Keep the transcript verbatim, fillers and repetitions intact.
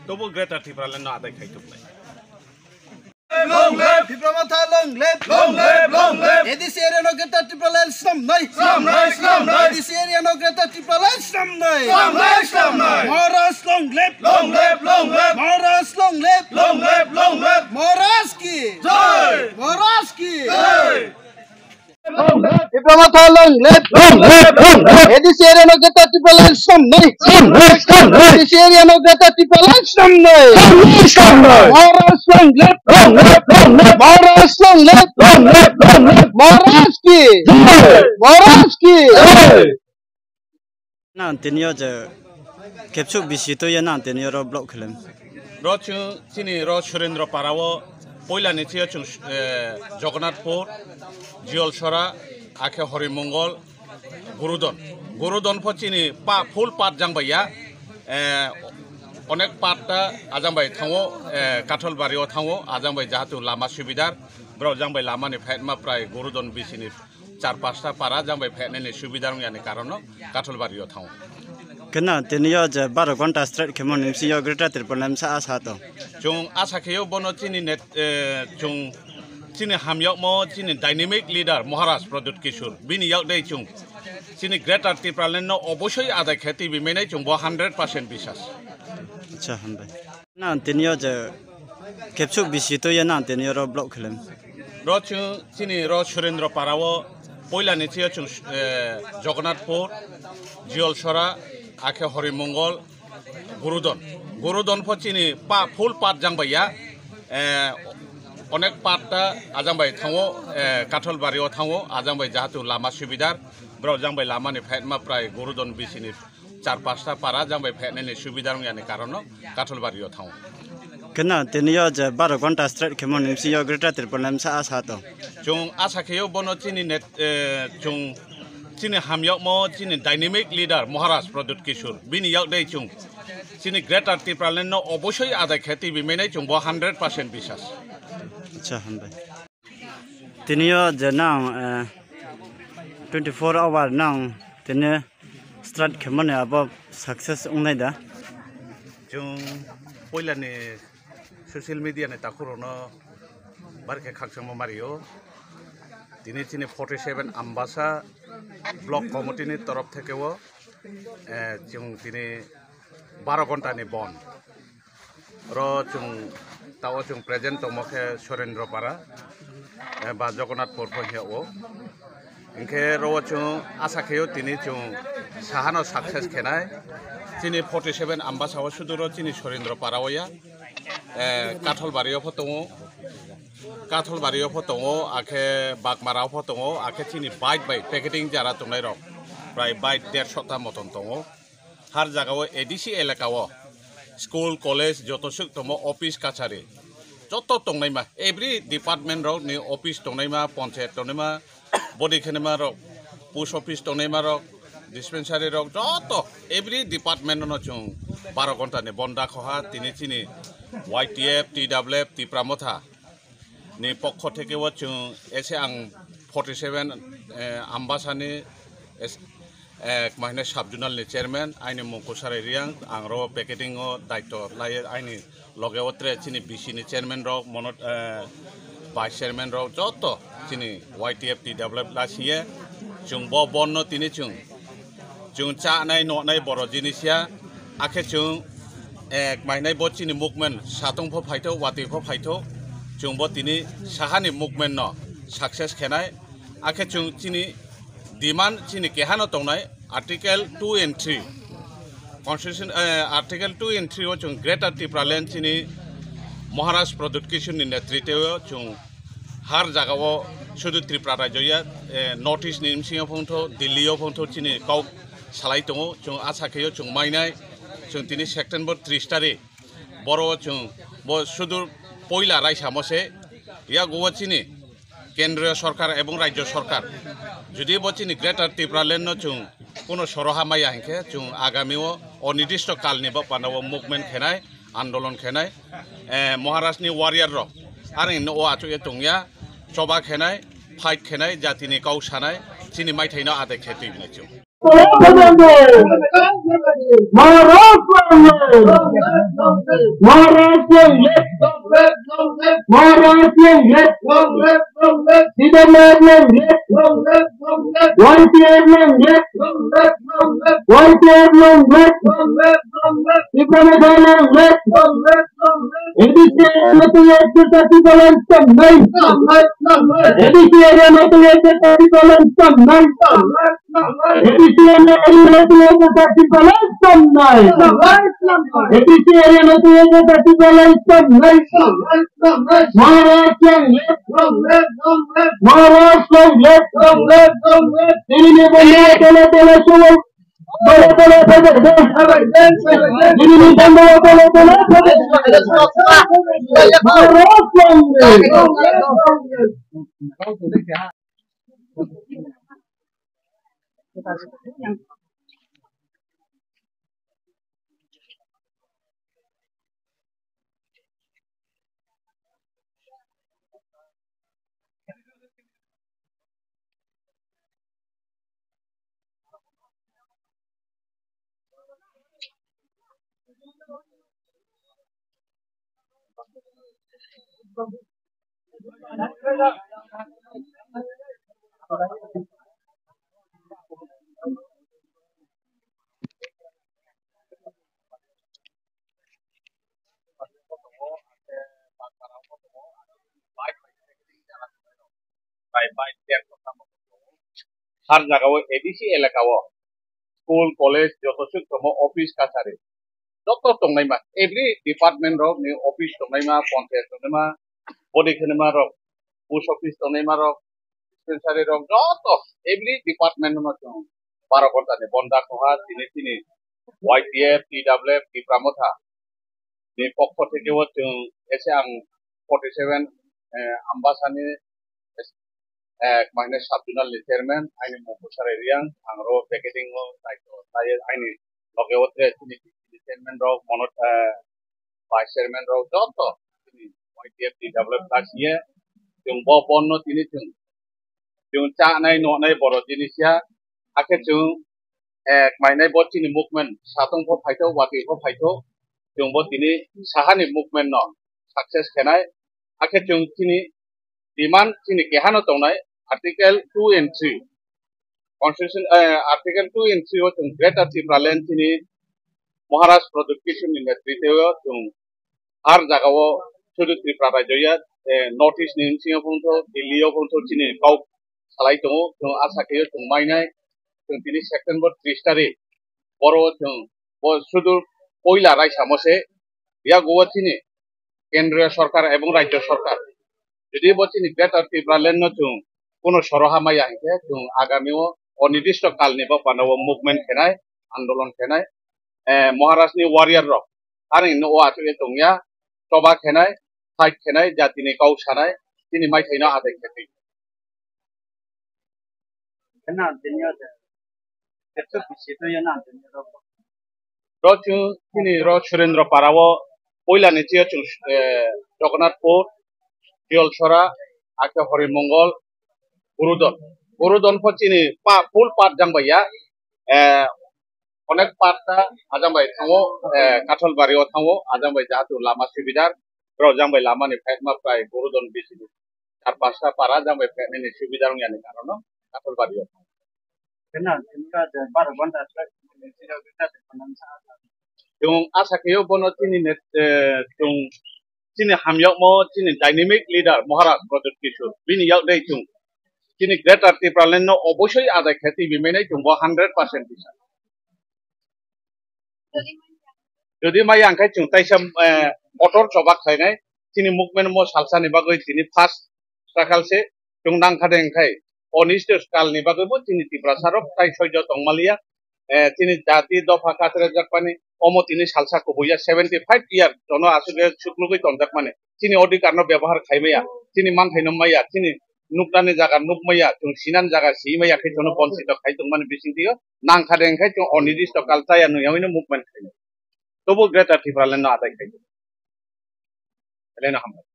Tobo Greater Tipraland no adai khai tubnai. Long live! Tipra Motha long live! Long live! Long live! A D C area no Greater Tipraland swnamnai! Swnamnai! Swnamnai! A D C area no Greater Tipraland swnamnai! Swnamnai! Swnamnai! Maharaj long live! Long live! Long live! Maharaj long live! Long live! Long live! Maharaj ki! Jai! Maharaj ki! Jai! Tipra Motha long live! Long live! Long live! A D C area no Greater Tipraland swnamnai! Swnamnai! Swnamnai! A D C area no Greater Tipraland swnamnai! Swnamnai! Swnamnai! Maharaj long live! Long live! Long live! Maharaj long live! Long live! Long live! Maharaj ki! Jai! Maharaj ki! Jai! Nang tini o je kepsuk bisi to ye nang tini oro block khelem. Ro chwng chini ro Surendra Para o poila ni chiyo chwng, eh, Jagannathpur, Jiolsora, akhe Horimongol, Gurudon. Gurudon pho chini pa, full part jang bai ya. Eh, onek part ta ajang bai thango, eh, Katholbari o thango, ajang bai jahatu lama subidar. Bro jang bai lama ni phaima prai Gurudon bisi ni char pasta para jang bai phainani subida wng yani karon no Katholbari o thango. Kena tini yo je baro ghonta strike khemo nimsi yo Greater Tipraland sa asa to. Chwng asa khe yo bono chini net, eh, chwng chini hamyokmo chini dynamic leader Maharaj Pradyut Kishore bini yak dei chwng chini Greater Tipraland no obosoi adai khe twi bi menai chwng bo hundred percent bisas. Acha hambai. Nang tini yo je kepsuk bisi to ye nang tini yo ro block khelem. Ro chwng chini ro Surendra Para o poila ni chiyo chwng, eh, Jagannathpur, Jiolsora, akhe Horimongol, Gurudon. Gurudon pho chini pa, full part jang bai ya. Eh, onek part ta ajang bai thango, eh, Katholbari o thango, ajang bai jahatu lama subidar. Bro jang bai lama ni phaima prai Gurudon bisi ni char pasta para jang bai phainani subida wng yani karon no Katholbari o thango. Kena tini yo je baro ghonta strike khemo nimsi yo Greater Tipraland sa asa to. Chwng asa khe yo bono chini net, eh, chwng chini hamyokmo chini dynamic leader Maharaj Pradyut Kishore bini yak dei chwng chini Greater Tipraland no obosoi adai khe twi bi menai chwng bo hundred percent bisas. Acha hambai. Tini yo je nang, eh, twenty four hour nang tini start khemani abo success wngnai da? Chwng poila ni social media ni takhuk rok no bar khe khakchangma mario. Tini chini forty seven Ambasa block committee ni torof theke o, eh, chwng tini baro ghonta ni bon. Ro chwng tao chwng present tongmo khe Surendra Para, eh, ba Jagannathpur pho hiya o. Hinkhe ro chwng asa khe o tini chwng sahano success khenai. Chini forty seven Ambasa o sudu ro chini Surendra Para o ya. Eh, Katholbari o pho tongo. Katholbari o pho tongo, akhe Bagmara o pho tongo, akhe chini bike bai packeting jara tongnai rok. Prai bike dershota moton tongo. Har jaga o A D C elaka o school, college joto swk tongo, office kachari joto tongnaima, every department rok ni office tongnaima, panchayat tongnaima, body khenima rok, post office tongnaima rok, dispensary rok joto every department no chwng baro ghonta ni bonda khoha tini chini Y T F, T W F, Tipra Motha ni pokho theke o chwng ese ang forty seven, eh, Ambasa ni es-, eh, mahine sub zonal ni chairman, aini mung Kusarai Riang, ang ro packeting o daityo lai, aini loge o tre chini B C ni chairman rok, mono, eh, vice chairman rok, joto chini Y T F T W F la siye, chwng bo bon no tini chwng Chwng chanai nonai boro jinis ya, akhe chwng, eh, kmainai bo chini movement satong pho phaithok, watwi pho phaithok, chwng bo tini sahani movement no success khenai, akhe chwng chini demand chini kehano tongnai Article two and three, Constitution, eh, Article two and three o chwng Greater Tipraland chini Maharaj Pradyut Kishore ni netritwo o chwng har jaga o sudu Tripura rajyo ya, eh, North East ni bsing yo phongtho, Delhi yo phongtho chini kok salai tongo, chwng asa khe o chwng mainai, chwng tini September tris tarik boro o chwng bo sudu poila raisa mo se yago o chini Kendriya Sorkar ebong Rajya Sorkar jodi bo chini Greater Tipraland no chwng kuno soroha maya hinkhe chwng agami o onirdishto kal ni bo panda o movement khenai, andolon khenai, eh, Maharaj ni warrior rok areng no o achuk ye tongya, choba khenai, fight khenai, jati ni kok sanai, chini maithai no adai khe twi bini chwng. Maharaj Maharaj Maharaj Leadership long live! Y T F long live! Y T F long live! Tipra Motha long live! A D C area no twi ekta Tipra line stop nai! A D C area no twi ekta Tipra line stop nai! A D C area no twi ekta Tipra line stop nai! A D C area no twi ekta Tipra line stop nai! Maharaj long live! Maharaj long live! Tini ni bondhu tole tole suwai. Tole tole tole tole. Tini ni bondhu tole tole tole. Maharaj long live! Har jaga o A D C elaka o school, college, joto suk tongma office kachari joto tongnaima, every department rok ni office tongnaima, panchayat tongnaima, body khwnima rok, post office tongnaima rok, dispensary rok joto every department no chwng baro ghonta ni bonda kha tini tini Y T F, T W F, Tipra Motha ni pokho theke o chwng ese ang forty seven, eh, Ambasa ni, eh, kmai hwnwi sub zonal ni chairman, aini mung Bwsari Reang, ang ro packeting o naitho, tai aini loge o tre chini chairman rok, Monot, eh, vice chairman rok joto chini Y T F T W F tak ye chwng bo bonno tini chwng, chwng chanai nonai borok jinis ya, hakhe chwng, eh, kmainai bo chini movement satong pho phaitho, watwi pho phaitho, chwng bo tini sahani movement no success khenai, hakhe chwng chini demand chini kehano tongnai article two and three, constitution, eh, article two and three o chwng Greater Tipraland chini Maharaj Pradyut Kishore ni netritwo chwng har jaga o sudu Tripura rajyo ya, eh, North East ni bisingo phungtho, Delhi o phungtho chini kok salai tongo, chwng asa khe chwng mainai, chwng tini September tris tarik, boro chwng bo sudu poila raisamo se, yago o chini Kendriya Sorkar ebong Rajya Sorkar jodi bo chini Greater Tipraland no chwng kuno soroha maya hinkhe chwng agami o onidisto kal ni bapano o movement khenai, andolon khenai, eh, Maharaj ni warrior rok ani no o achuk ye tongya, choba khenai, fight khenai, jati ni kok sanai, chini maithai no adai khe twi. Ro chwng chini ro Surendra Para o puila ni chwng, eh, Jagannathpur, Diolsora, akhe Horimongol, Gurudon. Gurudon pho chini pa-, full part jang bai ya, eh, onek part ta ajang bai thango, eh, Kathalbari o thango, ajang bai jahatu lama subidar, ro jang bai lama ni phaima prai Gurudon bisi char pasta para jang bai phainani subidar wng yani karon no Kathalbari o. Chwng asa khe bono chini net, eh, chwng chini hamyakmo chini dynamic leader Maharaj Pradyut Kishore bini yak dei chwng chini Greater Tipraland no obosoi adai khe twi bimainai chwng bo hundred percent bisa. Jodi maya hwnkhe chwng taisa, eh, kotor choba khlainai chini movement mo salsa ni bagwi tini first struggle se chwng nangkha de hwnkhe onidisto kal ni bagwi bo chini Tiprasa rok tai soijo tongmaliya. Eh, chini jati dopha katrejak mani, omo tini salsa kubui ya, seventy five year jono aswk ya suklugwi tongjak mani. Chini odhikar no byabohar khai maya, chini manthai no maya, chini nuknani jaga nuk maya, chwng sinani jaga si maya khe jono bonchito khai tongmani bisingtwi o nangkha de hwnkhe chwng onidisto kal chaya nung yaui no movement khai. Tobo Greater Tipraland no adai khai. Eleno hambai.